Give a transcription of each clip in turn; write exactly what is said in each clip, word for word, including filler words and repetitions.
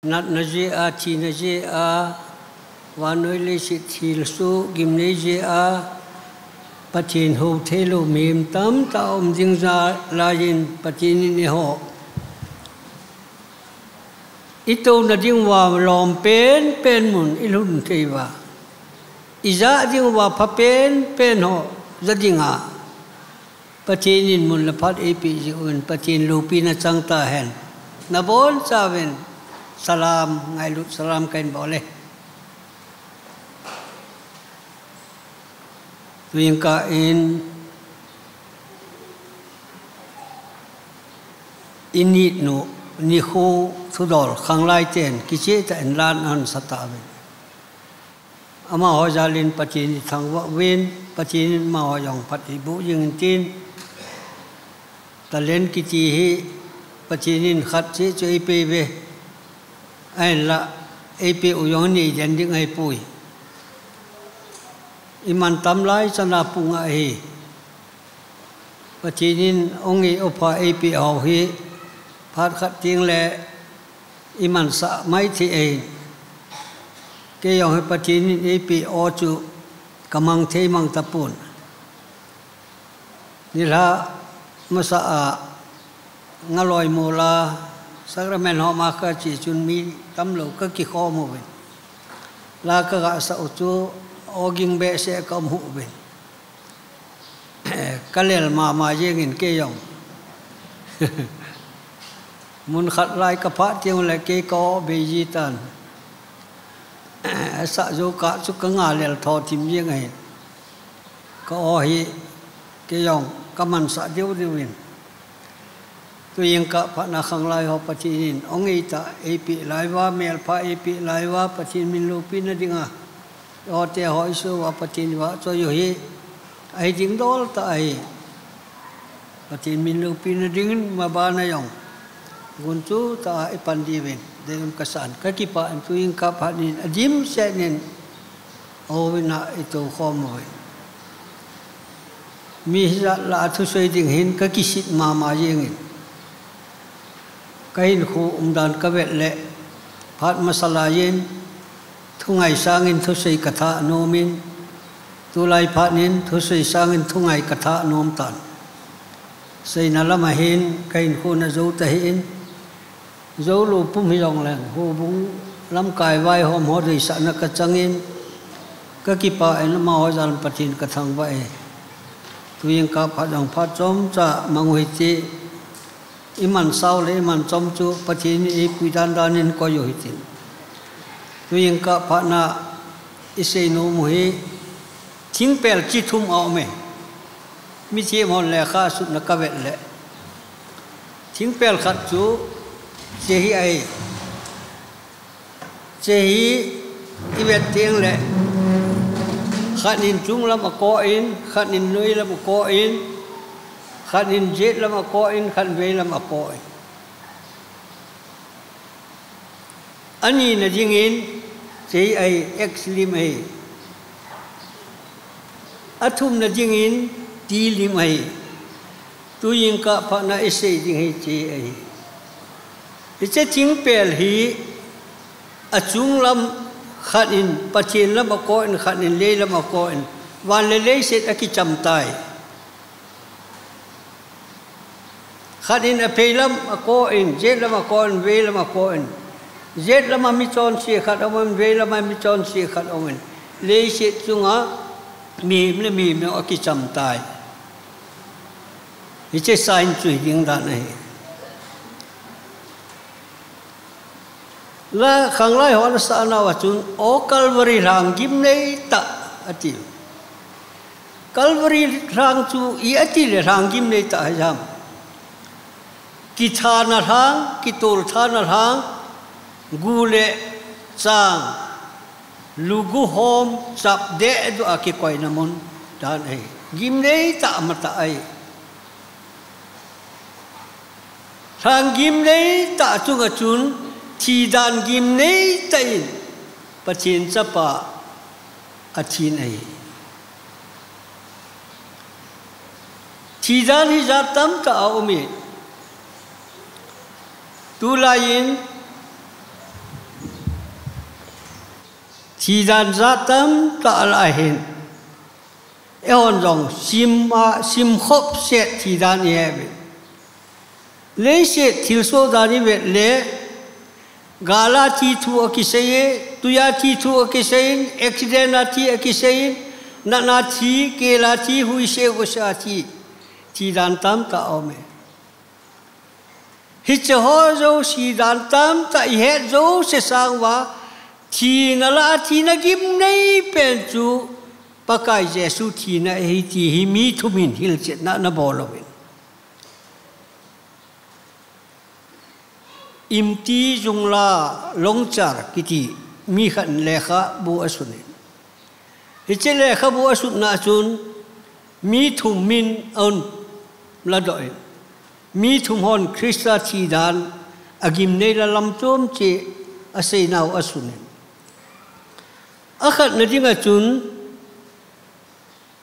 Natna jeh a, thina jeh a, vannoi leiset thilsoh gimnei jeh a, Pathen hou theilou mihem tamtah a um ding jeh a, laiyin Pathen in eiho itouna diuva lom penpen mun ilhun theiuva, ijah diuva pha penpen ho ja dinga Pathen in mun le phat eipeh jeh uvin Pathen loupina chang tahen. Nabonchauvin salam, ngailut salam kahin bol e. Tuin kah in initnu nikho thudol khanglai ten kicheh tah in lan ahin sa tauvin. Amaho jal in Pathen ithangvah uvin, Pathen in amaho jong phat eiboh jing in tin. Talent kiti hi Pathen in khat cheh chu eipeh uve. Ahinla, eipeh u jong anei den ding ahipoi. Iman tam lai chana pung ahi. Pathen in ong ei o pha eipeh ho hi, phat khat teng le imansah maithei ahi. Kei jong hi Pathen in eipeh o chu kamang thei mang tapon. Nilhah masa a ngaloi mola, sacrament hom a kache chun mi tamlou kakikhom uvin. La kaga sah u chu oging behseh kaum uvin. Kalel mama jengin kei jong. Mun khat lai kaphah teng ule kei ka-o bei ji tan. Asah jou kah chu kanga lel tho thim jeng ahi. Ka-o hi kei jong kamansah deu deu in. Tuin kah phatna khanglai ho Pathen in ong eitah eipeh lai uva, melpha eipeh lai uva, Pathen min loupina dinga. Hote ho isoh uva Pathen vahchoi u hi ahi ding dol tah ahi. Pathen min loupina dingin mabana jong gunchu tah a ipan diuvin deium kasan. Kakipah in tuin kah phat in adimset in ouvina itoukhom uve. Mi hijat lah a thusei ding hin kakisit mama jengin. Kahinkho umdan kavet le phat masa laiyin thungai sangin thusei kathah nomin, tulai phat in thusei sangin thungai kathah nom tan. Seina lam ahin kahinkho najou tahih in, joulou pum hijongleng, houbung lamkai vaihom ho deisahna kachangin, kakipah in amaho jal Pathen kathangvah e. Tuin kah phat jong phat chomcha mang u hite. Iman sao le iman chom chu Pathen in eipui dan dan in koi u hitin. Tuin kah phatna isei nom u hi thingpel chi thum aume. Mithem hon lekha asutna kavet le thingpel khat chu hiche hi ahi. Hiche hi ivet teng le khat in chunglam akoh in, khat in noilam akoh in, khat in jetlam akoh in, khat in veilam akoh in. Anina dingin hiche hi ahi, X lim ahi. Athumna dingin T lim ahi. Tuin kah phatna isei ding hiche ahi. Hiche thingpel hi achunglam khat in Pathen lam akoh in, khat in leilam akoh in, van le leiset akicham tai. Khat in apheilam akoh in, jetlam akoh in, veilam akoh in. Jetlam a michonse khat aum in, veilam a michonse khat aum in. Leiset chunga mihem le mihem akicham tai. Hiche sign chu hiding dan ahi. La khanglai hon asah nauva chun, O Calvary lhang gimnei tah, ati. Calvary lhang chu i ati le lhang gimnei tah ahi jam. Kithana lhang, kitolthana lhang, gu le chang, lugu hom, chap deh duh a kikoina mun dan ahi. Gimnei tah matah ahi. Lhang gimnei tah chunga chun, thi dan gimnei tah in, Pathen Chapa athin ahi. Thi dan hi jat tamtah aum e. Tulai in, Thi dan jat tamtah alah ahin, eihon jong sim a, sim khop set thi dan ihet uve. Leiset thilsoh dan ivet le, gal a thi thu akisei e, tui a thi thu akisei in, accident a thi akisei in, natna thi, kel a thi, huise, huise a thi, thi dan tamtah aum e. Hiche ho jouse dan tamtah ihet jouse sang uva, thina lah a thina gimnei pen chu Pakai Jesu thina ahi ti hi mi thum in hilchetna ana bol uvin. Imti Jungla Longchar kiti mi khat in lekhabu asun in. Hiche lekhabu asutna chun mi thum min ahin ladoh in, mi thum hon Christa thi dan agimnei la lam chom cheh aseinau asun in. Akhatna dinga chun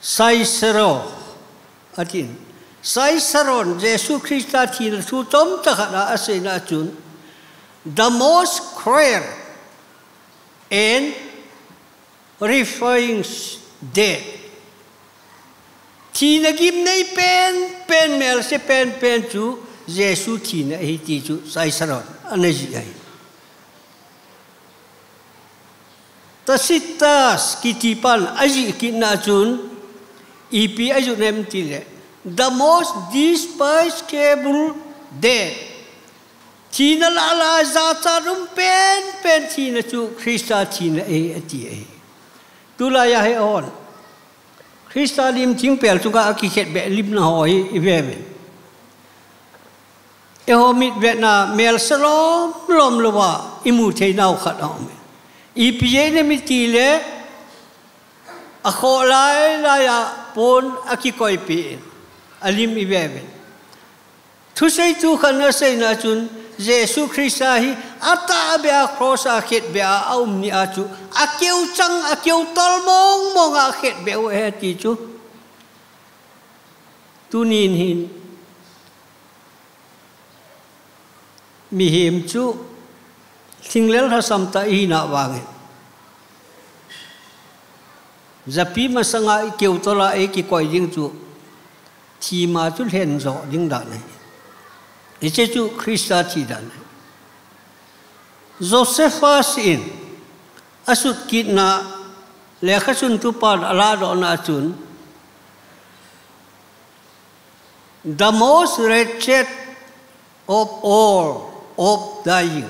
Cicero atin. Cicero in Jesu Christa thina thu chomcha khat a aseina chun, the most cruel and horrifying death. Thina gimnei pen pen, melse pen pen chu Jesu thina ahi ti chu Cicero in ana jih ahi. Tacitus kiti pan ajih kitna chun ipi ajih em tile, the most despicable death. Thina lah lah a jachat um pen pen thina chu Christa thina ahi ati ahi. Tulai a hi hon Christa lim thingpel chunga akikhetbeh limna ho hi ive uve. Eiho mitvetna melse lom lom louva imu theinau khat aum e. Ipi jeh inem itile, akhoh lai lai a pon akikoipeh in alim ive uve. Thuseitu khat in aseina chun Jesu Christa hi atahbeh a cross a khetbeh a aum ni a chu akeuchang, akeutol mong mong a akhetbeh u ahi ti chu. Tunin hin mihem chu thinglel lhasam tah ihina vangin, japi masanga ikeutol a ikikoi ding chu thima chu lhen jo ding dan ahi. Hiche chu Christa thi dan ahi. Josephus in asut kitna lekhasuntu pan aladohna chun, the most wretched of all of dying.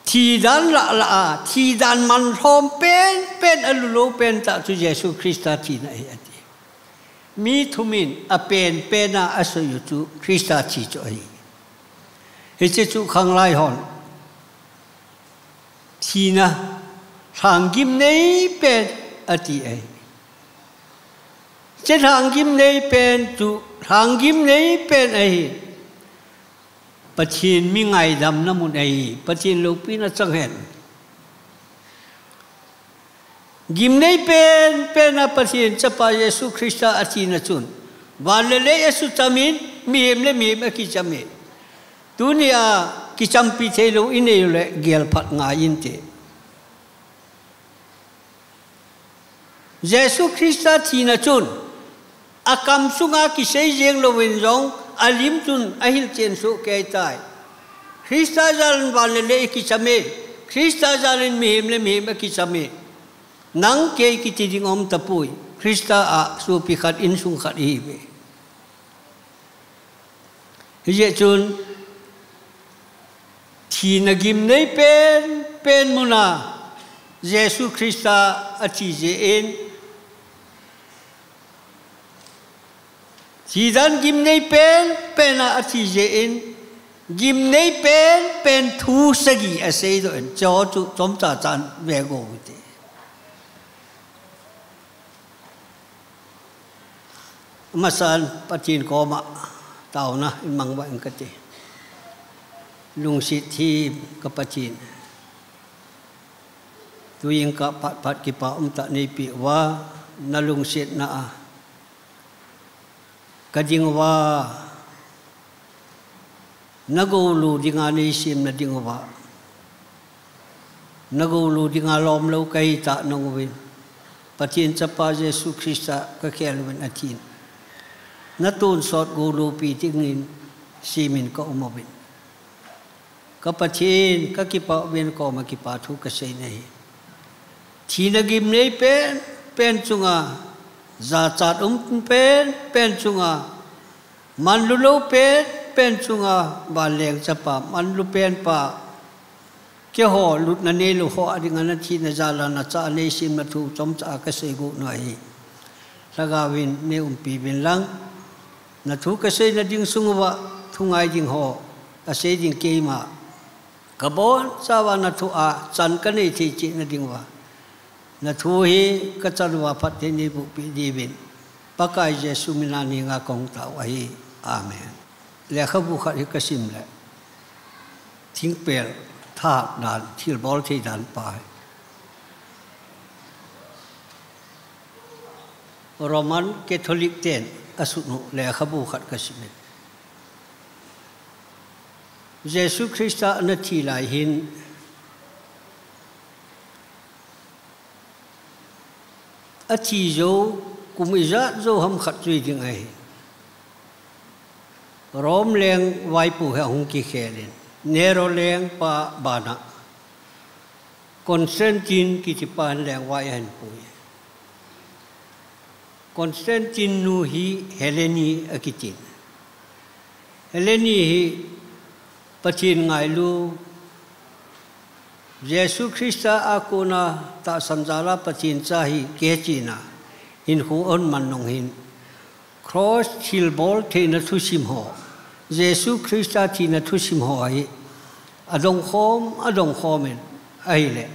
Thi dan lah lah a, thi dan man lhom pen pen, alulou pen tah chu Jesu Christa thina ahi ati. Mi thum in apen pen a asei u chu Christa thi chu ahi. Hiche chu khanglai hon thina lhang gimnei pen ati ahi. Hiche lhang gimnei pen chu lhang gimnei pen ahi. Pathen mi ngaidamna mun ahi, Pathen loupina chang hen. Gimnei pen pen a Pathen Chapa Jesu Christa athina chun van le lei asucham in, mihem le mihem akicham in. Tunia kichampi theilou inei uleh gelphat ngai inte. Jesu Christa thina chun akam sunga kisei jeng louvin jong alim chun ahilchen soh kei tai. Christa jal in van le lei kicham e, Christa jal in mihem le mihem akicham e. Nang kei kiti ding aum tapoi. Christa a sopi khat, insung khat ihiuve. Hijeh chun thina gimnei pen pen muna Jesu Christa athi jeh in, thi dan gimnei pen pen a athi jeh in, gimnei pen pen thu sagi aseidoh in, hicheho chu chomcha chan ve go ute. Amasan Pathen koma taona imang uva ing kati. Lungset them ka Pathen, tuin ka phat phat kipa umtah neipeh uva, nalungsetna a kading uva, nagoulu dinga neisemna ding uva, Na golu dinga lom lou kahi ta nung uvin, Pathen Chapa Jesu Christa ka khel uvin athin, na tonsot golupi dingin simin ka um uvin. Ka Pathen, ka kipah uvin, koma kipa thu ka sei nahi. Thina gimnei pen pen chunga, jachat um pen pen chunga, manlu lou pen pen chunga, vanleng chapa, manlu pen pa, keiho lutna neilou ho a dinga na thina jal a na cha a neisemna thu chomcha a ka sei got nahi. Lhagaovin nei umpi uvin lang, na thu ka seina ding sung uva thu ngai ding ho, a sei ding keima, ka bonchauva na thu a chan ka nei thei cheh na ding uva, na thu hi ka chan uva phatthei nei bohpi diuvin, Pakai Jesu mina henga ka hung tao ahi. Amen. Lekhabu khat hi ka sim le, thingpel thahat dan, thilbol thei dan pa hi. Roman Catholic ten asut u lekhabu khat ka sim e. Jesu Christa ana thi lai hin, athi jou kum ijat jou ham khat chu hiding ahi. Rome leng vaipo hi ahung kikhel in, Nero lengpa bana Constantine kitipa hin lengvai ahin pui. Constantine nu hi Heleni akitin. Heleni hi Pathen ngailu, Jesu Christa a kona tahsan jal a Pathen cha hi kihechena, hinkho ahung man nung hin, Cross thilbol theina thusim ho, Jesu Christa thina thusim ho hi adong khom, adong khom in ahile,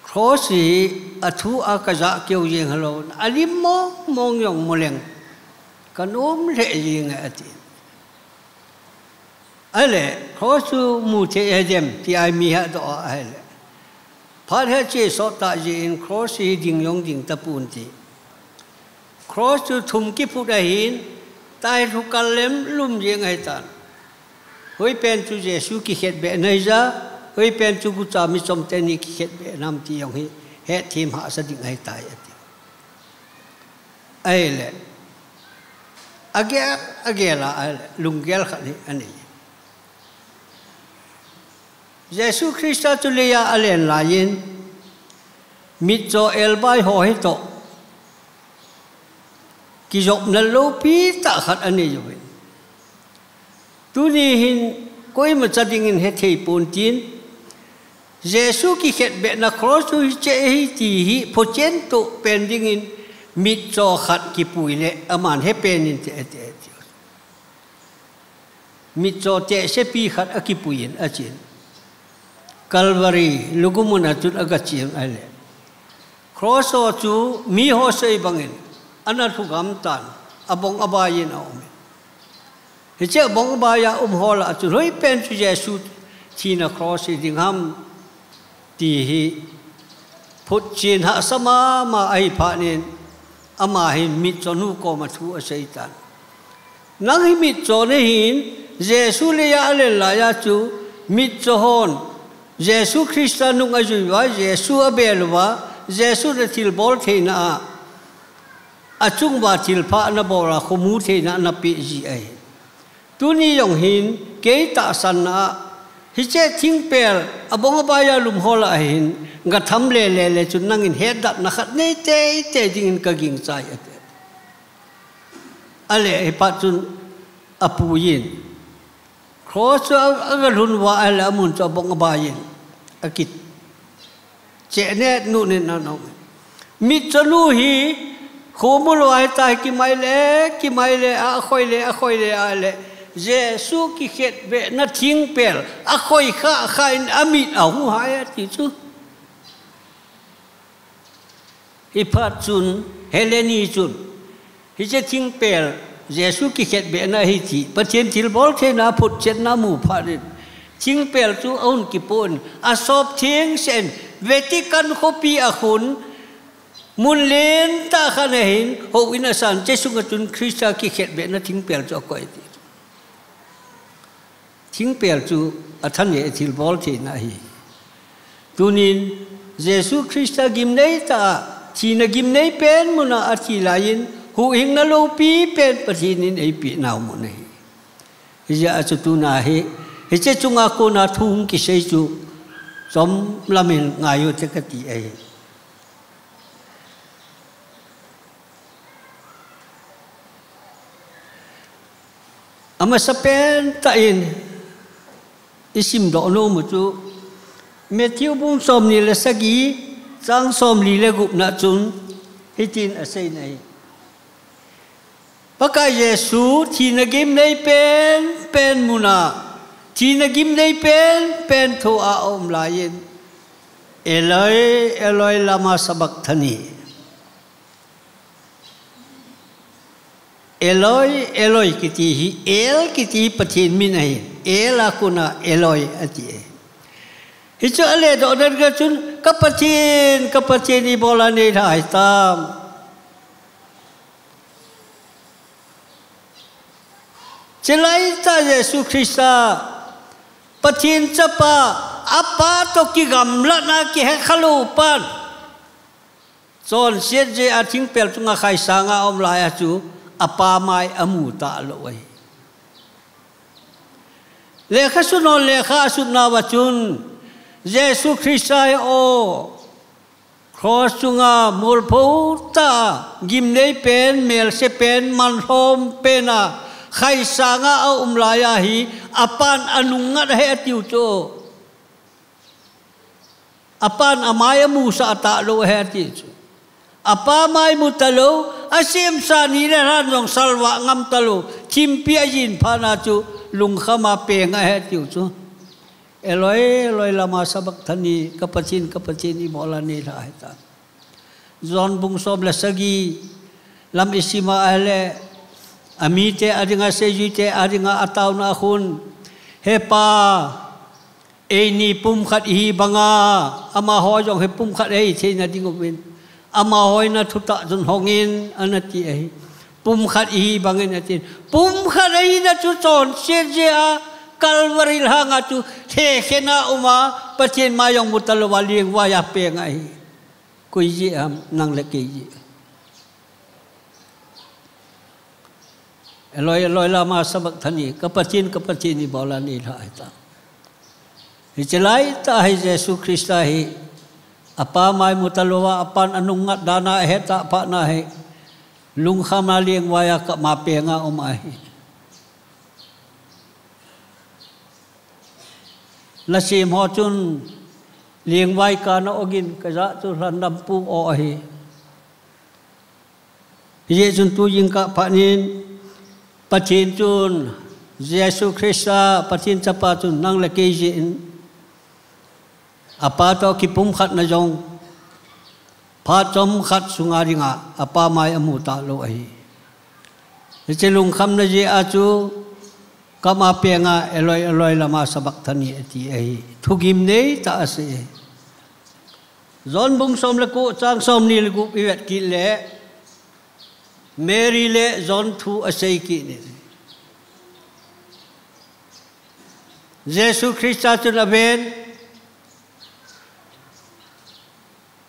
Cross hi athu a ka jah keu jeng hilou, alim mong mong jong mu leng, ka nom lheh jeng e ati. Ahile, Cross chu mu thei hidem, tia mi hadoh a ahile, phat hi che sot tah jeh in Cross hi ding jong ding tapon ti. Cross chu thum kiphut ahin, tahilhu kal lem lum jeng ahitan. Hoipen chu Jesu kikhetbehna hija, hoipen chu gucha michom teni kikhetbehna ham ti jong hi hetthem hahsa ding ahitai ati. Ahile, agel, agel a, ahile, lunggel khat hi anei. Jesu Christa chu leiya alen laiyin, mitcho elbai ho hitoh kijopna loupi tah khat anei uvin. Tuni hin koimacha dingin hethei pontin, Jesu kikhetbehna Cross chu hiche ahi ti hi phochen toh pen dingin mitcho khat kipui le aman hepen inte ati, ati. Mitcho tehsepi khat akipuiyin achin, Calvary lugumuna chun agachen ahile, Cross ho chu miho sei bangin ana lhugam tan, abong abaiyin aumin. Hiche abong abaiya um ho lah a chun hoipen chu Jesu thina Cross hi ding ham ti hi phutchen hahsa mama ahi phatnin, ama hin mitchonu koma thu aseitan. Nang hi mitcho nahin, Jesu leiya alen laiya chu mitcho hon Jesu Christa nung ajui uva, Jesu abel uva, Jesun athilbol theina a, achung uva thilpha nabol a khomu theina napeh ji ahi. Tuni jong hin kei tahsanna a, hiche thingpel abong abaiya lum ho lah a hin gatham lele le chun nangin hetdatna khat nei teitei dingin kagingchai ati. Ahile hiphat chun apuiyin, Cross chu a, agalhun uva ahile amun chu abong abaiyin aki chehnet nutnin ana um. Mitchonu hi khomu lou ahitai, kimai le, kimai le, akhoi le, akhoi le ahile, Jesu kikhetbehna thingpel akhoi khah khah in amit ahung hai ati chu. Hiphat chun Heleni chun hiche thingpel Jesu kikhetbehna ahi ti, Pathen thilbol theina phutchenna amu phatnin, thingpel chu ahung kipoh in, asop thengsen Vatican khopi a khun mun lentah khat a hin houin asan, hiche sunga chun Christa kikhetbehna thingpel chu akoi ti. Thingpel chu athanei thilbol theina ahi. Tunin Jesu Christa gimnei tah a, thina gimnei pen muna athi laiyin, huhhingna loupi pen Pathen in eipeh nau mun ahi. Hijeh a chu tuna hi, hiche chunga kona thu hung kisei chu, chomlam in ngai u te kati ahi. Amasapen tah in isimdoh nom u chu, Matthew bung somni le sagi, chang somli le gupna chun, hitin asei in ahi. Pakai Jesu thina gimnei pen, pen muna, thina gimnei pen, pen thoa aum laiyin, Eloi, Eloi, lama sabachthani. Eloi, Eloi kiti hi, El kiti hi Pathen min ahi. El a kona Eloi ati ahi. Hichu aledoh dan kah chun, ka Pathen, ka Pathen, ibola neilhah ahitam. Chulai tah Jesu Christa, Pathen Chapa, Apa toh kigamlatna kihekhalou pan, chonset jeh a thingpel chunga khaisanga aum laiya chu, Apa mai amu talou ahi. Lekha sut hon lekha asut nauva chun, Jesu Christa hi o, cross chunga molpho tah a, gimnei pen, melse pen, manlhom pen a, khaisanga aum laiya hi, Apan anungngat ahi atiu chu. Apan amai amusah talou ahi ati chu. Apa mai mu talou, asemsa ni le lhan jong salvah ngam talou, thimpi ajin phatna chu, lungkham a peng ahi atiu chu. Eloi, Eloi, lama sabachthani, ka Pathen, ka Pathen, ibola neilhah ahitam. John bung som le sagi lam isima ahile, amite adinga, seijuite adinga ataona a khun, He Pa, eini pumkhat ihi banga, amaho jong hi pumkhat ahi theina ding uvin, amaho in athutah chun hongin, anati ahi. Pumkhat ihi bangin atin. Pumkhat ahina chu chonset jeh a, Calvary lhanga chu, lhekhen a uma, Pathen mai jong mu talouva, lengvaiya peng ahi. Koi jeh ham, nang le kei jeh. Eloi, Eloi, lama sabachthani, ka Pathen, ka Pathen, ibola neilhah ahitam. Hiche laitah hi Jesu Christa hi, Apa mai mu talouva, Apan anungngat dan a ahetah phatna hi, lungkham a lengvaiya kap ma penga um ahi. Nasem ho chun, lengvai kana ogin, kajah chu lhandampu o ahi. Hijeh chun tu jingkah phatnin, Pathen chun, Jesu Christa, Pathen Chapa chun, nang le kei jeh in, Apa toh kipumkhatna jong, phat chomkhat sunga dinga, Apa mai amu talou ahi. Hiche lungkhamna jeh a chu, kap ma penga, Eloi, Eloi, lama sabachthani ati ahi. Thugimnei tah asei ahi. John bung som le ko, chang somni le gup ivet kit le, Mary le John thu asei kit in. Jesu Christa chun aven,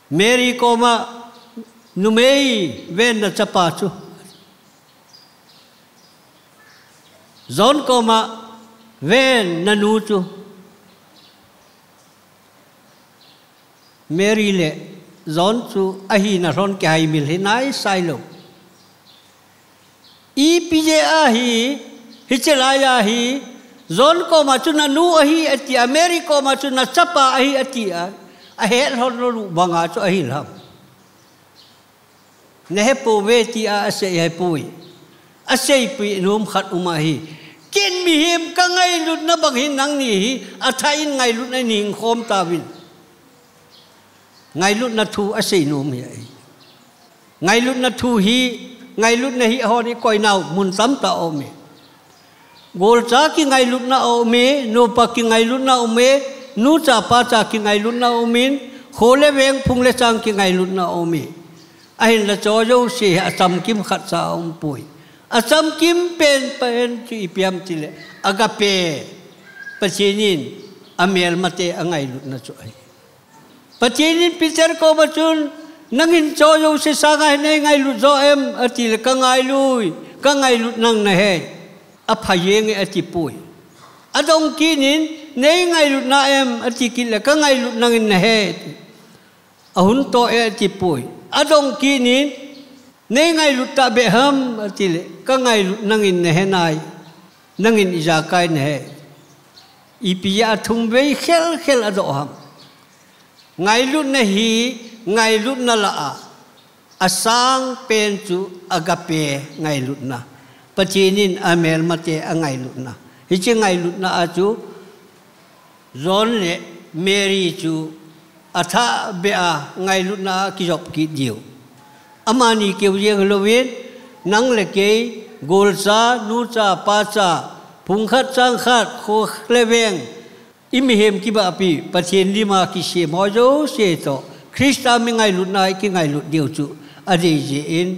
Mary koma, Numei, ven nachapa chu. John koma, ven nanu chu. Mary le John chu ahina lhon kihaimil hi naisai lou. Ipi jeh ahi, hiche laiya hi, John koma chu nanu ahi atia, Mary koma chu nachapa ahi atia, ahet lhon lou banga chu ahil ham. Nahepouve tia asei ahipoi. Aseipeh nom khat um ahi. Ken mihem kangailutna bang hin nangni hi, athah in ngailutna in hing khom tauvin. Ngailutna thu asei nom hi ahi. Ngailutna thu hi, ngailutna hi ahon ikoi nau mun tamtah aume. Golcha kingailutna aume, nupa kingailutna aume, nucha pacha kingailutna aumin, kho le veng phung le chang kingailutna aume. Ahinla chu jouse hi achamkim khatcha aumpoi. Achamkim penpen chu ipi ham tile, agape, Pathen in amelmate angailutna chu ahi. Pathen in Peter koma chun, "Nangin cho jouse sanga hi nei ngailut jo em?" ati le, "Ka ngailut, ka ngailut nang nahe. Apha jenge," ati poi. Adong kit in, "Nei ngailut na em?" ati kit le, "Ka ngailut nangin nahe." Ahun to e ati poi. Adong kit in, "Nei ngailut ta be ham?" ati le, "Ka ngailut nangin nahe nai. Nangin ijakai nahe." Ipi a thum vei khel khel adoh ham? Ngailutna hi, ngailutna lah a, asang pen chu agape ngailutna. Pathen in amelmate angailutna. Hiche ngailutna a chu John le Mary chu athah beh a ngailutna a kijop kit diu. Amani keu jeng louvin, nang le kei, golcha, nucha, pacha, phung khat chang khat, kho le veng, i mihem kibahpi, Pathen lim a kisem ho jouse toh Christa mi ngailutna i kingailut diu chu adei jeh in,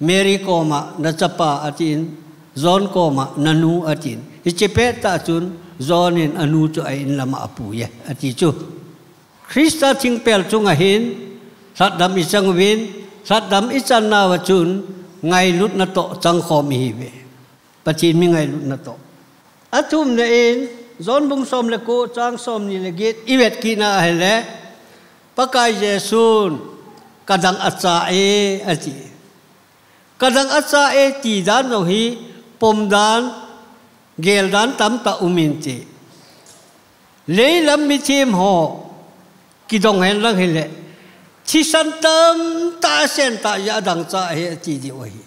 Mary koma, "Na chapa," atin, John koma, "Na nu," atin. Hiche pettah chun John in anu chu a in lama apui e, ati chu. Christa thingpel chunga hin lhatdam i chang uvin, lhatdam i chan nauva chun ngailutna toh chang khom ihi uve. Pathen mi ngailutna toh. Athumna in, John bung som le ko, chang somni le get, i vet kit na ahile, Pakai Jesun, "Ka dang acha e," ati. "Ka dang acha e," ti dan jong hi, pom dan, gel dan tamtah um inte. Leilam mithem ho, kidong hen lang hile, thisan tamtah asen tah jeh a dang cha ahi ati diu ahi.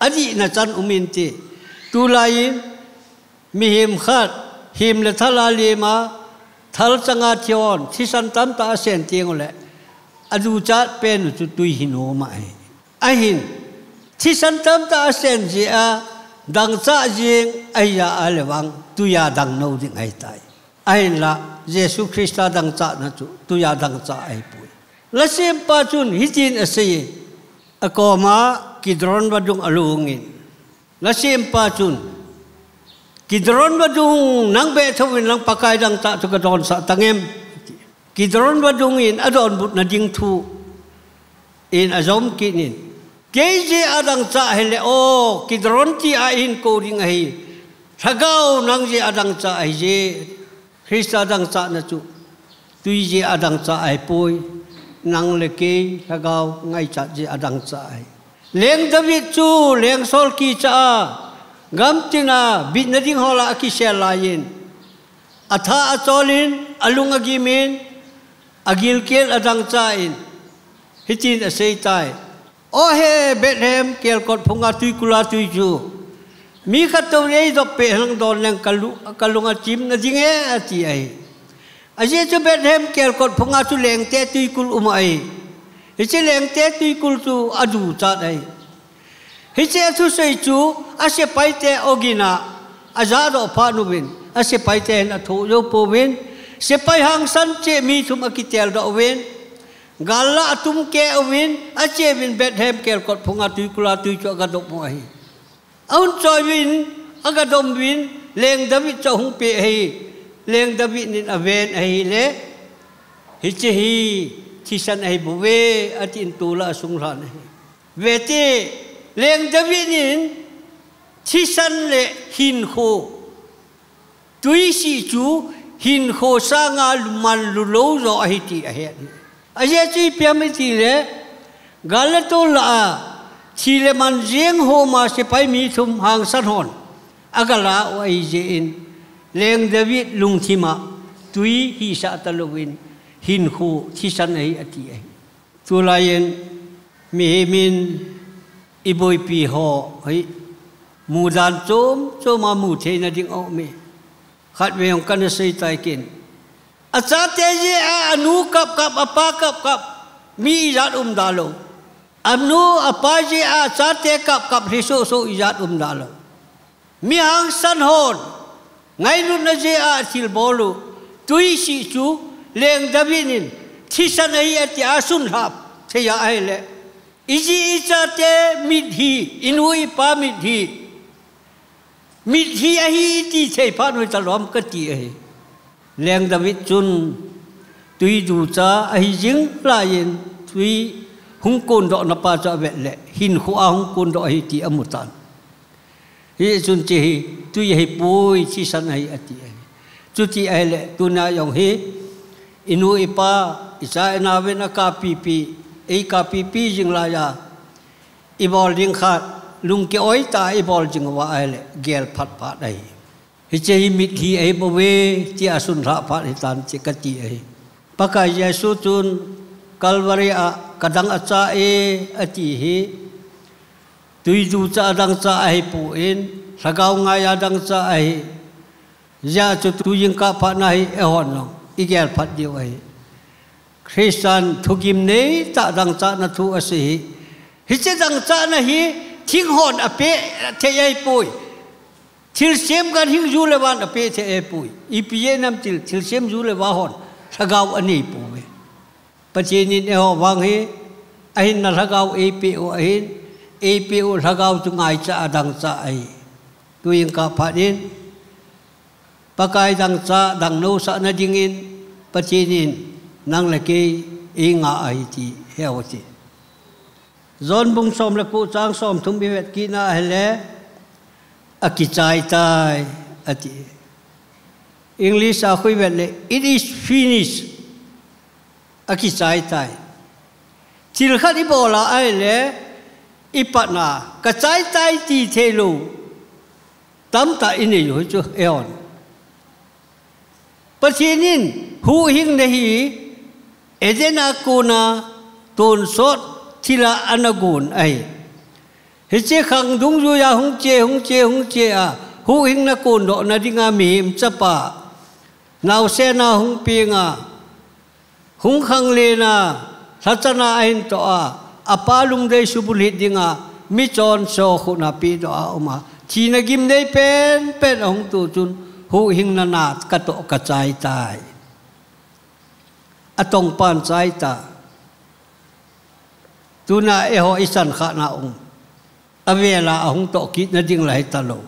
Adihna chan um inte. Tulai in, mihem khat, him le thal a lem a, thal changa thi hon, thisan tamtah asen teng ule, aduchat pen u chu tui hi nom ahi. Ahin, thisan tamtah asen jeh a, dangchah jeng ahi jeh a le vang, tui a dang nou ding ahitai. Ahinla, Jesu Christa dangchahna chu, tui a dangchah ahipoi. Lasempa chun hitin asei e, akoma Kidron vadung alhungin. Lasempa chun, "Kidron vadung, nang beh thouvin lang Pakai dangchah chu ka donsah tang em?" Kidron vadung in adonbutna ding thu in ajom kit in, "Kei jeh a dangchah hile o, Kidron ti a ihin kou ding ahi. Lhagao nang jeh a dangchah ahije." Christa dangchahna chu tui jeh a dangchah ahipoi, nang le kei lhagao ngaichat jeh a dangchah ahi. Leng David chu leng sol kicha a, gamtin a bitna ding ho lah a akisel laiyin, atha acholin, alung agimin, agilkel adangchah in, hitin aseitai. "O he, Bethlehem kelkot phunga tuikul a tui chu, mi khat toh eidop peh henlang don leng ka lu-, ka lung achimna ding e," ati ahi. Ajeh chu Bethlehem kelkot phunga chu lengte tuikul um ahi. Hiche lengte tuikul chu aduchat ahi. Hiche athusei chu asepaite ogin a ajadoh phat uvin, asepaite hin athoh jou pouvin, sepai hangsan cheh mi thum akitel doh uvin, gal lah atum keh uvin, ache uvin Bethlehem kelkot phunga tuikul a tui chu agadop u ahi. Ahung choi uvin, agadom uvin, Leng David chu ahung peh ahi. Leng David in aven ahile, "Hiche hi thisan ahibouve," atin tol a asunglhan ahi. Vete, Leng David in thisan le hinkho, tuisih chu hinkho sanga luman lulou jo ahi ti ahet. Ajeh chu ipi ham itile, gal le tol lah a, thi le man jeng homa sepai mi thum hangsan hon agala u ahijeh in, Leng David lungthim a tui hisah talouvin, hinkho thisan ahi ati ahi. Tulaiyin, mihem in iboipi ho hi, mudan chom chom a mutheina ding aum e. Khatvei jong kana seitai ken. Achate jeh a anu kap kap, apa kap kap, mi ijat um dalou. Anu apa jeh a achate kap kap, lhisoh soh ijat um dalou. Mi hangsan hon, ngailutna jeh a athilbol u, tuisih chu, Leng David in, thisan ahi ati a asunlhap thei a ahile, iji ichate mithi, inu ipa mithi, mithi ahi iti thei phat u hitalou ham kati ahi. Leng David chun, Tui ducha ahi jing laiyin, tui hung kondohna pa chu avet le, hinkho a hung kondoh ahi ti amu tan. Hichun hiche hi, tui ahipoi, thisan ahi ati ahi. Chuti ahile, tuna jong hi, inu ipa, icha inauvin akapipi, eikapipi jing laiya, ibol ding khat, lungki oi tah a ibol jing uva ahile, gel phat phat ahi. Hiche hi mitlhi ahibouve, tia sunlhah phat hitan ti kati ahi. Pakai Jesu chun Calvary a kadang acha e, ati hi. Tui ducha a dangcha ahipon, lhagao ngaiya dangcha ahi. Hijeh chun tujingkah phat na hi eihon jong igel phat diu ahi. Christian thugim neitah dangchahna thu asei hi. Hiche dangchahna hi thinghon apeh thei ahipoi. Thilsem ganhing ju le van apeh thei ahipoi. Ipi jeh ham itile thilsem ju le va hon lhagao anei pouve. Pathen in eiho vang hi ahinna lhagao eipeh u ahin, eipeh u lhagao chu ngaicha a dangcha ahi. Tujingkah phat in Pakai dangcha dangnosahna dingin Pathen in nang le kei einga ahi ti heu hite. John bung som le ko chang somthum ivet kit na ahile, akichai tai, ati. English a khu ivet le, "It is finished." Akichai tai. Thil khat ibol a ahile, ipatna, kachai tai ti theilou tamtah inei u hichu, eihon. Pathen in huhhingna hi Eden a kona tonsot thil a ana gon ahi. Hiche khang dungjuiya hung che, hung che, hung che a, huhhingna kondohna dinga mihem chapa naosen a hung penga, hung khanglen a, lhachana ahin toh a, apa lungdei subulhit dinga, michonse khut a pedoh a um a, thina gimnei penpen ahung toh chun, huhhingna na katoh kachai tai. Atongpan chai ta. Tuna eiho ichan khatna um, avela ahung toh kitna ding la hitalou.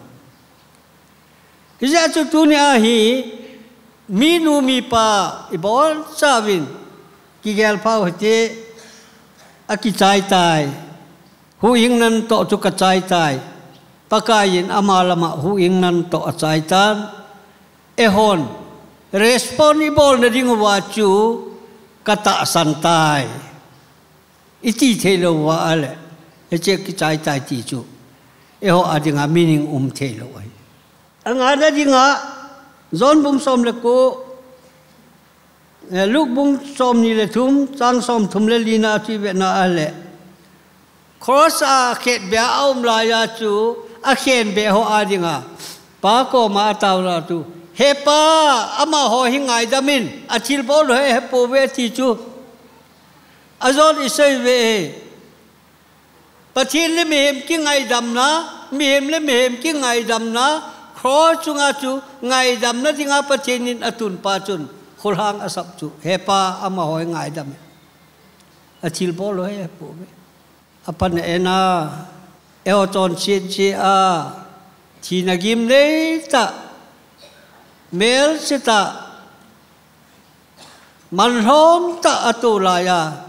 Hijeh chun tunia hi, minu mipa ibonchauvin, kigel phau hite, akichai tai. Huhhingnan toh chu kachai tai. Pakai in ama lama huhhingnan toh achai tan. Eihon, respond ibolna diuva chu katahsan tai, iti theilou uva ahile, hiche kichai tai ti chu eiho a dinga meaning um theilou ahi. Angana dinga, John bung som le ko, eh, Luke bung somni le thum, chang somthum le lina a chu ivetna ahile, cross a khetbeh a aum laiya chu, akhenbeh ho a dinga, Pa koma ataona chu, He Pa, amaho hi ngaidam in, athilbol u hi ahepouve ati chu. Ajon isei uve. Pathen le mihem kingaidamna, mihem le mihem kingaidamna, cross chunga chu ngaidamna dinga Pathen in atunpa chun, khulhang asap chu, He Pa, amaho hi ngaidam in, athilbol u hi ahepouve. Apan a ena, eiho chonset jeh a, thina gimnei tah, melse tah, manlhom tah ato laiya,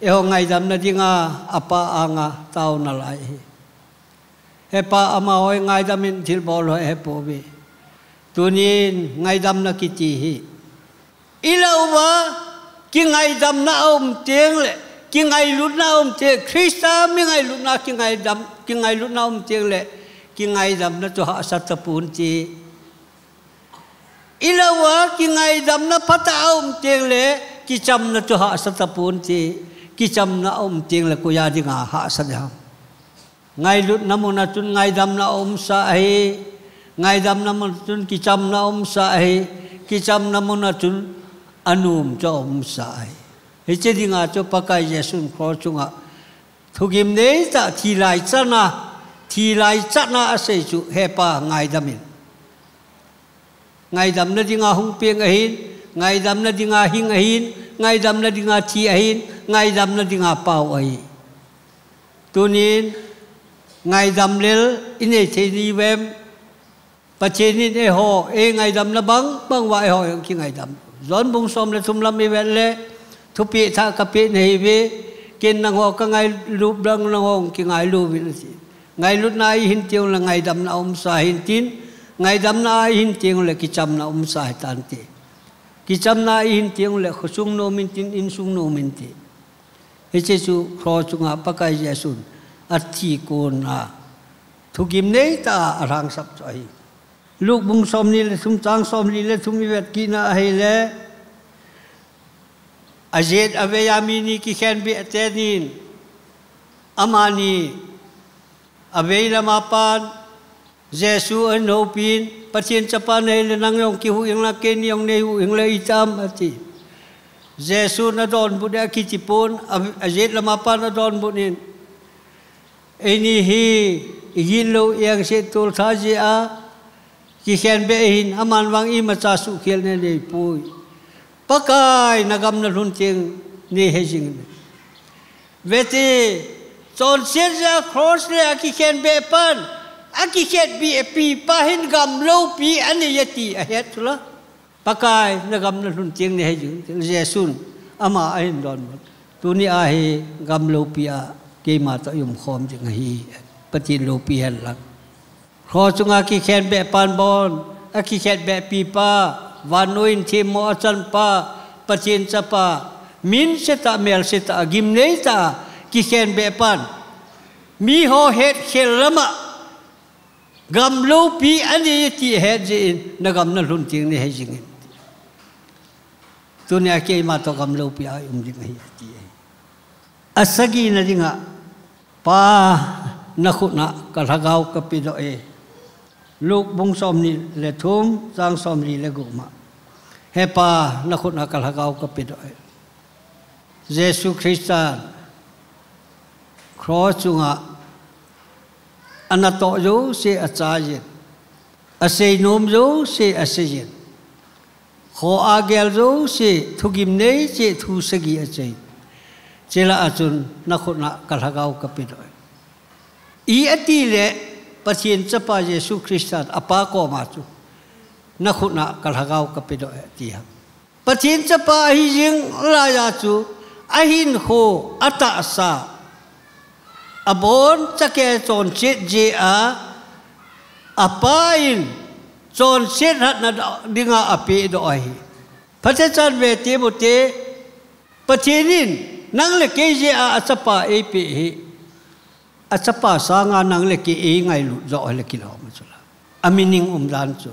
eiho ngaidamna dinga, apa anga taona lai ahi. He Pa, amaho hi ngaidam in, thilbol u hi ahepouve. Tunin ngaidamna kiti hi, ilah uva, kingaidamna aum tengle, kingailutna aum teng, Christa mi ngailutna kingaidam, kingailutna aum tengle, kingaidamna chu hahsa taponte. Ilah uva, kingaidamna phatah aum tengle, kichamna chu hahsa taponte. Kichamna aum tengle, koiya dinga hahsa ding ham? Ngailutna muna chun ngaidamna aumsa ahi. Ngaidamna muna chun kichamna aumsa ahi. Kichamna muna chun anom chu aumsa ahi. Hiche dinga chu Pakai Jesun cross chunga thugimnei tah thi lai chana, thi lai chana asei chu, He Pa, ngaidam in. Ngaidamna dinga hung peng ahin, ngaidamna dinga hing ahin, ngaidamna dinga thi ahin, ngaidamna dinga pao ahi. Tunin, ngaidam lel inei thei diu vem? Pathen in eiho eingaidamna bang bang uva eiho jong kingaidam. John bung som le thum lam i vet le, thupeh thah ka peh nahi uve, ken nangho ka ngailut bang nangho kingailu uvin ati. Ngailutna a i hin teng le ngaidamna a umsa hin tin, ngaidamna a i hin teng le kichamna umsa hi tante. Kichamna a i hin teng le khosung nom in tin, insung nom in tin. Hiche chu cross chunga Pakai Jesun athi kon a thugim nei tah a alhangsap chu ahi. Luke bung som ni le thum chang som li le thum i vet kit na ahile, ajet avei a mi ni kikhen beh te nin, amani avei lama pan Jesu ahin houpin, Pathen chapa nahi le nang jong kihuh inlang, keini jong nei huh inlang itam ati. Jesun adonbut e akiti pon, a, ajet lama pan adonbut in. Eini hi, i gitlou, i angset toltha jeh a, kikhen beh ahin, aman vang imacha suhkhelna nei poi. Pakai, na gam na lhun teng nei hejing in. Vete, chonset jeh a cross le akikhen beh pan, akikhen beh pi pa hin gam loupi anei ati ahet chula. Pakai, na gam na lhun teng nei hejing, Jesun ama ahin donbut. Tuni a hi gam loupi a keima toh i umkhom ding ahi, Pathen loupi hen lang. Cross chunga kikhen beh pan bon, akikhen beh pi pa, vannoi in themmo achan pa, Pathen chapa, min se tah, mel se tah, gim nei tah, kikhen beh pan. Miho hetkhel lama, gam loupi anei ati ahet jeh in, na gam na lhun teng nei hejing in. Tuni a keima toh gam loupi a i um ding ahi ati ahi. Asagi na dinga, Pa, na khut a ka lhagao ka pedoh e. Luke bung som ni le thum, chang som li le gup ma. He Pa, na khut a ka lhagao ka pedoh e. Jesu Christa cross chunga anatoh jouse achai jin, asei nom jouse asei jin, kho a gel jouse thugim nei cheh thu sagi achai. Chule achun na khut a ka lhagao ka pedoh e. I ati le Pathen chapa Jesu Christa apa koma chu na khut a ka lhagao ka pedoh e ati ham. Pathen chapa ahi jing laiya chu ahinkho atahsa abon chake chonset jeh a apa in chonset hatna dinga apedoh ahi. Phatechan ve te mo te, Pathen in nang le kei jeh a achapa eipeh hi. Achapa sanga nang le kei eingailut joh le kilom a chula. A meaning umdan chu.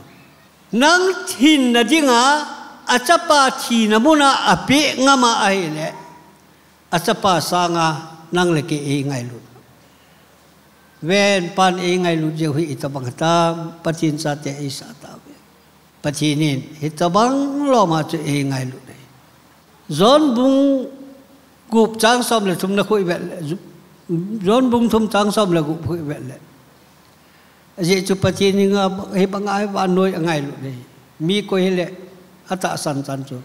Nang hinna dinga achapa thina muna apeh ngama ahile. Achapa sanga nang le kei eingailut. Ven pan eingailut jeh u hi itobang tam, Pathen chate eisah tauve. Pathen in hitobang loma chu eingailut e. John bung gup chang som le thum na khu i vet le, John bung thum chang som le gup khu i vet le. Ajeh chu Pathen hi nga, hibanga hi vannoi angailut e. Mi koi hile atahsan chan chu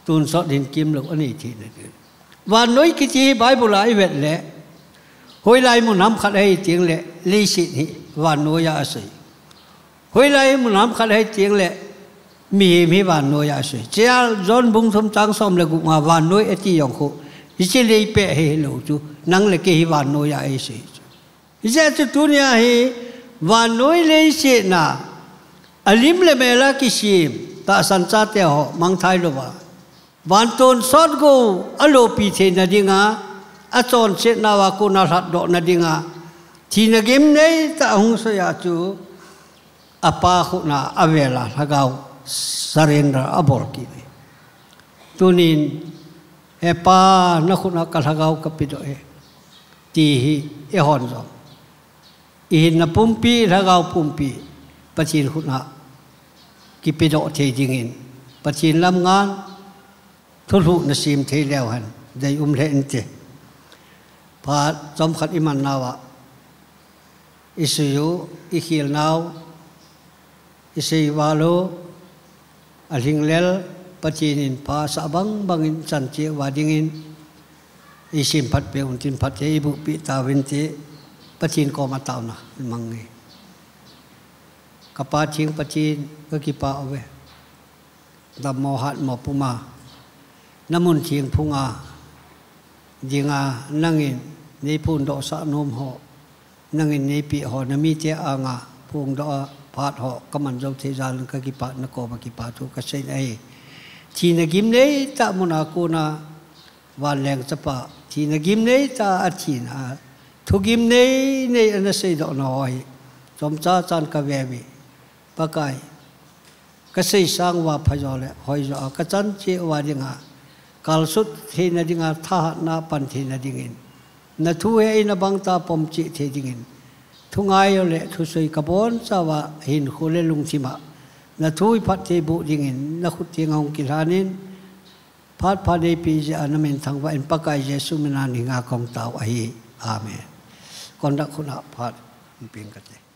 tonsot hin kimlou anei thei nai. Vannoi kiti hi Bible a i vet le, hoilai mun ham khat ahi teng le, leiset hi vannoi a asei. Hoilai mun ham khat ahi teng le, mihem hi vannoi a asei. Chea John bung thum chang som le gup nga vannoi ati jong khu, hiche lei peh hi hilou chu, nang le kei hi vannoi a eisei chu. Hijeh chun tunia hi vannoi leiset a, alim le mel a kisem, tahsan chate ho, mangthai louva. Van tonsot gou, alopi theina dinga, achonsetnauva kona lhatdohna dinga, thina gimnei tah ahung soi a chu, apa khut a avela lhagao surrender abol kit e. Tunin, He Pa, na khut a ka lhagao ka pedoh e. Ti hi, eihon jong. I hinna pumpi, lhagao pumpi, Pathen khut a kipedoh thei dingin, Pathen lam ngan, thulhuh na sem thei leu hen, dei um lheh inte. Phat chomkhat i man nauva, i sui u, i khel nau, i sei val u, alhinglel, Pathen in pha sah bang bangin chan cheh uva dingin, i sem phat peh un tin phatthei i boh peh tauvin ti, Pathen koma taona i mang e. Ka Pa theng Pathen, ka kipah uve. Dammo hatmo puma, na mun theng phunga dinga nangin nei phondohsah nom ho, nangin nei peh ho, na mite anga phongdoh a phat ho ka man jou thei jal in ka kipah, na koma kipa thu ka sei ahi. Thina gimnei tah muna kona vanleng chapa, thina gimnei tah a thina, thu gimnei nei ana seidoh na ho hi chomcha chan ka ve uve. Pakai, ka sei sang uva phajo le hoijo a ka chan cheh uva dinga, kalsut theina dinga, thahatna pan theina dingin, na thu hi eina bang tah pom cheh thei dingin, thu ngai le thusei ka boncha uva hinkho le lungthim a na thu hi phatthei boh dingin na khut thenga hung kilhan in, phat pha nei peh jeh a na min thangvah in, Pakai Jesu mina na henga kahung tao ahi. Amen. Conduct khut a phat hung peng kate.